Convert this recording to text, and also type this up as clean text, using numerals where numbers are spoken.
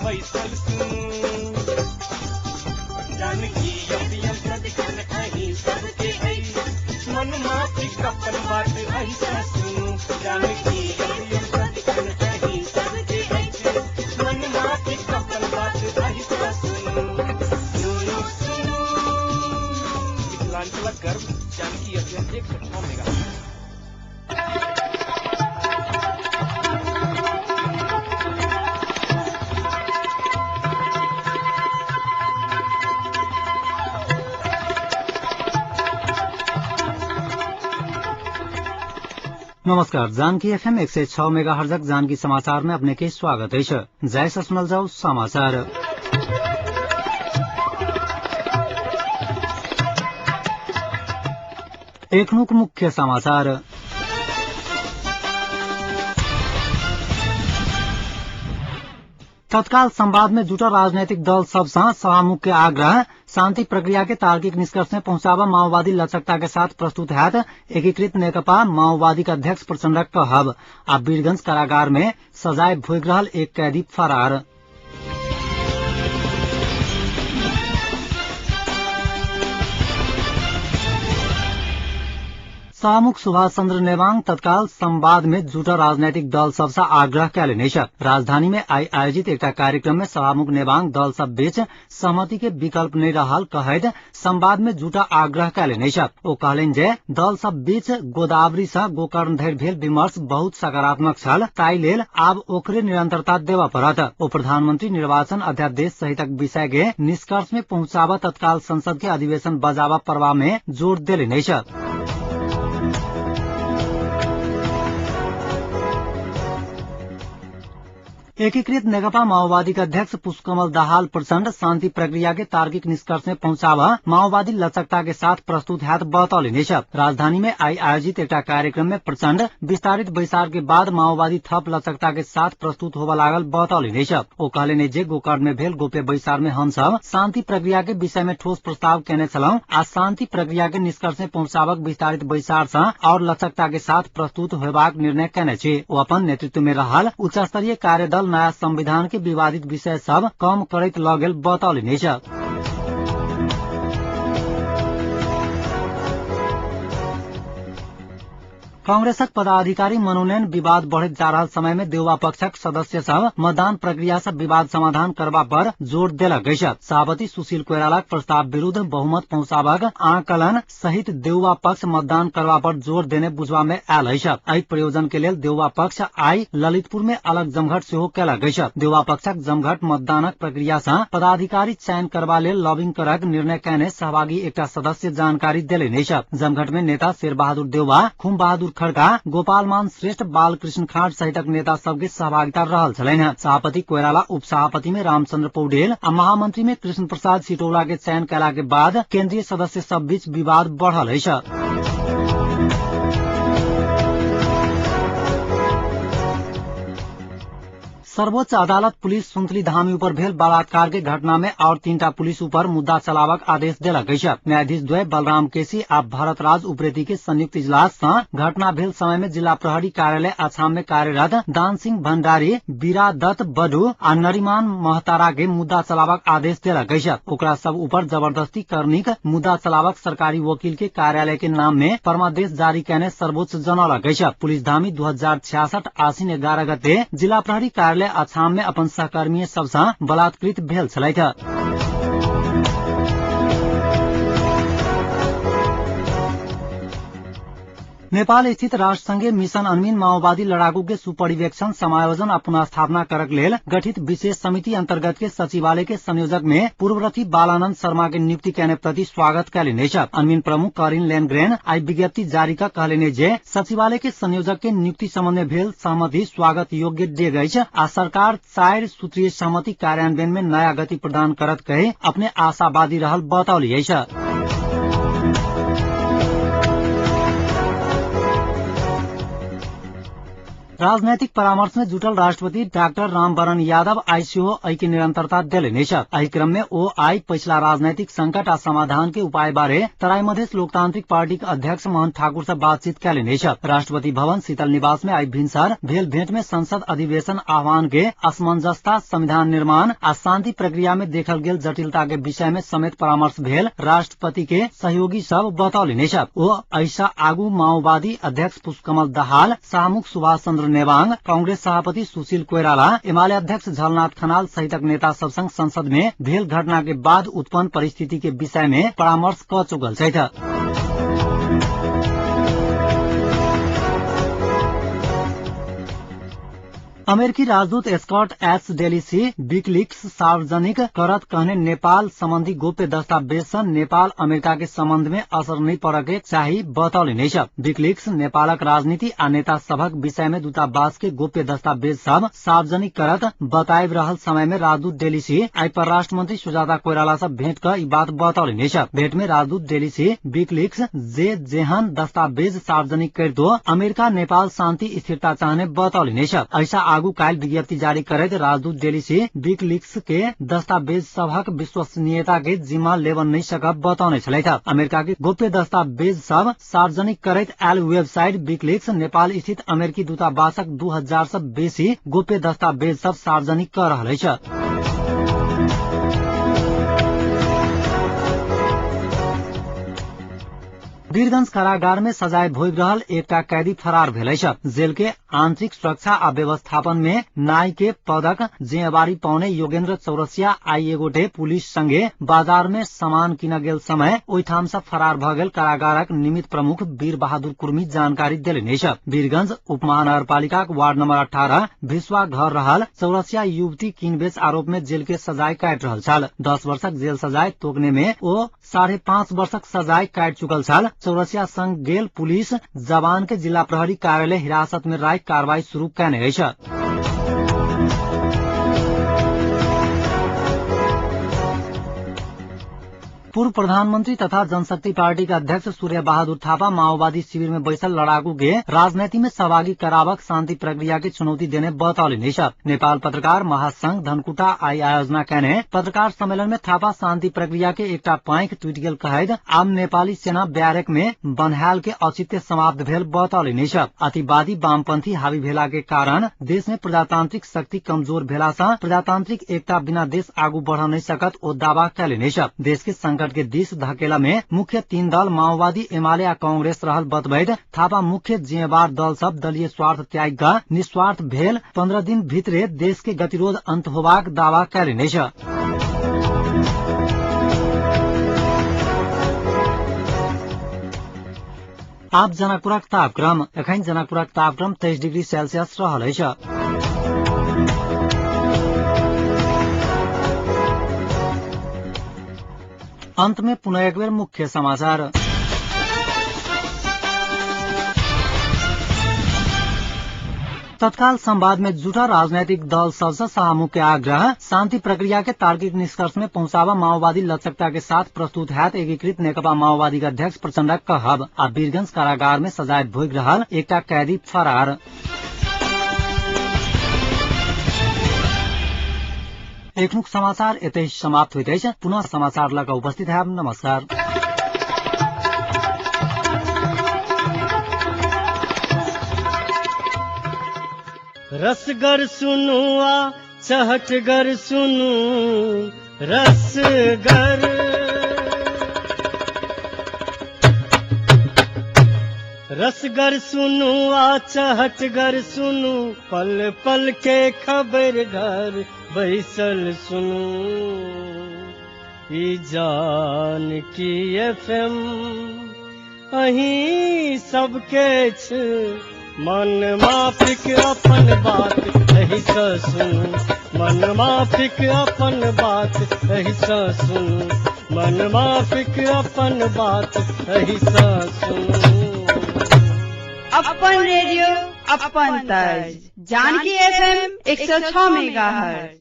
बैसल सुनू। जानकी एफएम सदिखन अहीं सबके अछि, मनमाफिक अपन बात अहीं सुनू। जानकी एफएम सदिखन अहीं सबके अछि, मनमाफिक अपन बात अहीं सुनू। सुनू सुनू मिथिलांचलक गर्व जानकी एफएम 106 मेगा। नमस्कार, जानकी एफएम 106 मेगाहर्जक जानकी समाचार में अपने के स्वागत है। जय से सुनल जाओ समाचार। एखनुक मुख्य समाचार। तत्काल संवाद में जुटल राजनैतिक दल सबसँ सभामुख के आग्रह, शांति प्रक्रिया के तार्किक निष्कर्ष में पहुंचावा माओवादी लचकता के साथ प्रस्तुत हैत एकीकृत नेकपा माओवादी के अध्यक्ष प्रचण्डक कहब। आ वीरगंज कारागार में सजाय भोगि रहल एक कैदी फरार। सभामुख सुभाष चन्द्र नेवांग तत्काल संवाद में जुटल राजनैतिक दल सबसँ आग्रह कयलनि अछि। राजधानी में आइ आयोजित एकटा कार्यक्रम में सभामुख नेवांग दल सब बीच सहमति के विकल्प नहि रहल कहैत संवाद में जुटल आग्रह कयलनि अछि। ओ कहलनि जे दल सब बीच गोदावरी सँ गोकर्ण धरि भेल विमर्श बहुत सकारात्मक छल, ताहि लेल आब ओकरे निरंतरता देबऽ पड़त। ओ प्रधानमंत्री निर्वाचन अध्यादेश सहितक विषय के निष्कर्ष में पहुंचाबऽ तत्काल संसद के अधिवेशन बजाबऽ पड़बा में जोर देलनि अछि। एकीकृत नेकपा माओवादी के अध्यक्ष पुष्पकमल दाहाल प्रचण्ड शांति प्रक्रिया के तार्किक निष्कर्ष में पहुंचावा माओवादी लचकता के साथ प्रस्तुत हैत बतौलनि अछि। राजधानी में आइ आयोजित एकटा कार्यक्रम में प्रचण्ड विस्तारित बैसार के बाद माओवादी थप लचकता के साथ प्रस्तुत होबऽ लागल बतौलनि अछि। ओ कहलनि जे गोकर्ण में भेल गोप्य बैसार में हमसब शांति प्रक्रिया के विषय में ठोस प्रस्ताव केने छलहुँ आ शांति प्रक्रिया के निष्कर्ष में पहुंचाबक विस्तारित बैसार सँ और लचकता के साथ प्रस्तुत होयबाक निर्णय केने छी। ओ अपन नेतृत्व में रहल उच्च स्तरीय कार्यदल नया संविधान के विवादित विषय सब कम करैत लऽ गेल बतौलनि अछि। कांग्रेसक पदाधिकारी मनोनयन विवाद बढ़ैत जा रहल समय में देउवा पक्षक सदस्य सब मतदान प्रक्रिया से विवाद समाधान करबा पर जोर देलक अछि। सभापति सुशील कोइरालाक प्रस्ताव विरूद्ध बहुमत पहुंचाबक आकलन सहित देउवा पक्ष मतदान करबा पर जोर देने बुझबा में आयल अछि। एहि प्रयोजन के लेल देउवा पक्ष आइ ललितपुर में अलग जमघट सेहो केलक अछि। देउवा पक्षक जमघट मतदानक प्रक्रिया सँ पदाधिकारी चयन करबा लेल लॉबिंग करक निर्णय कयने सहभागी एकटा सदस्य जानकारी देलनि अछि। जमघट में नेता शेर बहादुर देउवा, खुम बहादुर खड़का, गोपालमान श्रेष्ठ, बालकृष्ण खाँड सहितक नेता सबके सहभागिता रहल छलनि। सभापति कोइराला उपसभापति में रामचंद्र पौडेल आ महामंत्री में कृष्ण प्रसाद सिटौला के चयन कयला के बाद केंद्रीय सदस्य सब बीच विवाद बढ़ल अछि। सर्वोच्च अदालत पुलिस सुन्तली धामी ऊपर भेल बलात्कार के घटना में और 3टा पुलिस ऊपर मुद्दा चलाबक आदेश देलक अछि। न्यायाधीश द्वय बलराम केसी आ भरतराज उप्रेती के संयुक्त इजलास सँ घटना भेल समय में जिला प्रहरी कार्यालय अछाम में कार्यरत दान सिंह भंडारी, बीरा दत्त बडू आ नरीमान महतारा के मुद्दा चलाबक आदेश देलक अछि। ओकरा सब ऊपर जबरदस्ती करनीक मुद्दा चलाबक सरकारी वकील के कार्यालय के नाम में परमादेश जारी कयने सर्वोच्च जनौलक अछि। पुलिस धामी 2066 आसिन 11 गते जिला प्रहरी कार्यालय अछाम में अपन सहकर्मी सबसँ बलात्कृत भेल छलथि। नेपाल स्थित राष्ट्रसंघीय मिशन अनमिन माओवादी लड़ाकू के सुपरिवेक्षण, समायोजन आ पुनर्स्थापना करक लेल गठित विशेष समिति अंतर्गत के सचिवालय के संयोजक में पूर्वरथी बालानंद शर्मा के नियुक्ति कयने प्रति स्वागत कयलनि अछि। अनमिन प्रमुख करिन लेनग्रेन आइ विज्ञप्ति जारी क कहलनि जे सचिवालय के संयोजक के नियुक्ति संबंध में भेल सहमति स्वागत योग्य डेग अछि आ सरकार 4 सूत्रीय सहमति कार्यान्वयन में नया गति प्रदान करत कहि अपने आशावादी रहल बतौली अछि। राजनैतिक परामर्श में जुटल राष्ट्रपति डाक्टर रामवरण यादव आइ सेहो एहि के निरंतरता देलनि अछि। एहि क्रम में ओ आइ पछिला राजनैतिक संकट आ समाधान के उपाय बारे तराई मधेश लोकतांत्रिक पार्टीक अध्यक्ष मोहन ठाकुर से बातचीत कयलनि अछि। राष्ट्रपति भवन शीतल निवास में आइ भिनसर भेल भेंट में संसद अधिवेशन आह्वान के असमंजसता, संविधान निर्माण आ शांति प्रक्रिया में देखल गेल जटिलता के विषय में समेत परामर्श भेल राष्ट्रपति के सहयोगी सब बतौलनि अछि। ओ एहिसँ आगू माओवादी अध्यक्ष पुष्पकमल दाहाल, सभामुख सुभाष चंद्र नेवांग, कांग्रेस सभापति सुशील कोइराला, एमाले अध्यक्ष झलनाथ खनाल सहितक नेता सब संग संसद में भेल घटना के बाद उत्पन्न परिस्थिति के विषय में परामर्श क चुकल छथि। अमेरिकी राजदूत स्कॉट एस डेलिसी विकिलिक्स सार्वजनिक करत कहने नेपाल संबंधी गोप्य दस्तावेज सँ नेपाल अमेरिका के संबंध में असर नहि पड़ऽ के चाही बतौलनि अछि। विकिलिक्स नेपालक राजनीति आ नेता सभक विषय में दूतावास के गोप्य दस्तावेज सब सार्वजनिक करत बताबि रहल समय में राजदूत डेलिसी आइ परराष्ट्र मंत्री सुजाता कोइराला सँ भेंट क ई बात बतौलनि अछि। भेंट में राजदूत डेलिसी विकिलिक्स जे जेहन दस्तावेज सार्वजनिक करितो अमेरिका नेपाल शांति स्थिरता चाहने बतौलनि अछि। एहिसँ आगू काल्हि विज्ञप्ति जारी करैत राजदूत डेलिसी विकिलिक्स के दस्तावेज सभक विश्वसनीयता के जिम्मा लेबऽ नहि सकब बतौने छलथि। अमेरिका के गोप्य दस्तावेज सब सार्वजनिक करैत आयल वेबसाइट विकिलिक्स नेपाल स्थित अमेरिकी दूतावासक 2000 सँ बेसी गोप्य दस्तावेज सब सार्वजनिक कऽ रहल अछि। वीरगंज कारागार में सजाय भोगि रहल एकटा कैदी फरार भेल अछि। जेल के आंतरिक सुरक्षा आ व्यवस्थापन में नाई के पदक जिम्मेवारी पाउने योगेंद्र चौरसिया आइ एगोटे पुलिस संगे बाजार में सामान किन गेल समय ओहिठाम से फरार भ गेल कारागारक निमित्त प्रमुख वीर बहादुर कुर्मी जानकारी देलनि अछि। वीरगंज उपमहानगरपालिकाक वार्ड नंबर 18 भिसवा घर रहल चौरसिया युवती किनबेच आरोप में जेल के सजाय काटि रहल छल। 10 वर्षक जेल सजाय तोकने में ओ 5.5 वर्षक सजाय काटि चुकल छल। चौरसिया संग गेल पुलिस जवान के जिला प्रहरी कार्यालय हिरासत में राखि कार्रवाई शुरू कयने अछि। पूर्व प्रधानमंत्री तथा जनशक्ति पार्टी के अध्यक्ष सूर्य बहादुर थापा माओवादी शिविर में बैसल लड़ाकू के राजनीति में सहभागी कराबक शांति प्रक्रिया के चुनौती देने बतौलनि अछि। नेपाल पत्रकार महासंघ धनकुटा आई आयोजना कयने पत्रकार सम्मेलन में थापा शांति प्रक्रिया के एकटा पाँखि टूटि गेल कहैत आम नेपाली सेना बैरक में बन्हायल के औचित्य समाप्त भेल बतौलनि अछि। अतिवादी वामपंथी हावी भेला के कारण देश में प्रजातांत्रिक शक्ति कमजोर भेला सँ प्रजातांत्रिक एकता बिना देश आगू बढ़ नहीं सकत ओ दावा कयलनि अछि। देश के संकट के दिस धकेला में मुख्य 3 दल माओवादी, एमाले आ कांग्रेस रहल बतबैत थापा मुख्य जिम्मेवार दल सब दलीय स्वार्थ त्याग क निस्वार्थ भेल 15 दिन भीतरे देश के गतिरोध अंत होबाक दावा कयलनि अछि। आब जनकपुरक तापक्रम। एखन जनकपुरक तापक्रम 23 डिग्री सेल्सियस रहल अछि। अंत में पुनः एक बेर मुख्य समाचार। तत्काल संवाद में जुटा राजनैतिक दल सबसे सभामुख के आग्रह, शांति प्रक्रिया के तार्किक निष्कर्ष में पहुंचावा माओवादी लचकता के साथ प्रस्तुत हैत एकीकृत नेकपा माओवादी के अध्यक्ष प्रचण्डक कहब आ वीरगंज कारागार में सजाय भोगि रहल एकटा कैदी फरार। एखनुक समाचार एतै समाप्त होइत अछि। पुनः समाचार लऽ कऽ उपस्थित हैब। नमस्कार। रसगर सुनू आ चहटगर सुनू रसगर, रसगर सुनू आ चहटगर सुनू, पल पल के खबर घर बैसल सुनू, ई जानकी एफ एम अहीं सबके छै मन माफिक अपन बात एहिसँ सुनू, मन माफिक अपन बात एहिसँ सुनू, मन माफिक अपन बात एहिसँ सुनू। अपन रेडियो अपन तर्ज जानकी एफएम 106 मेगाहर्ट्ज।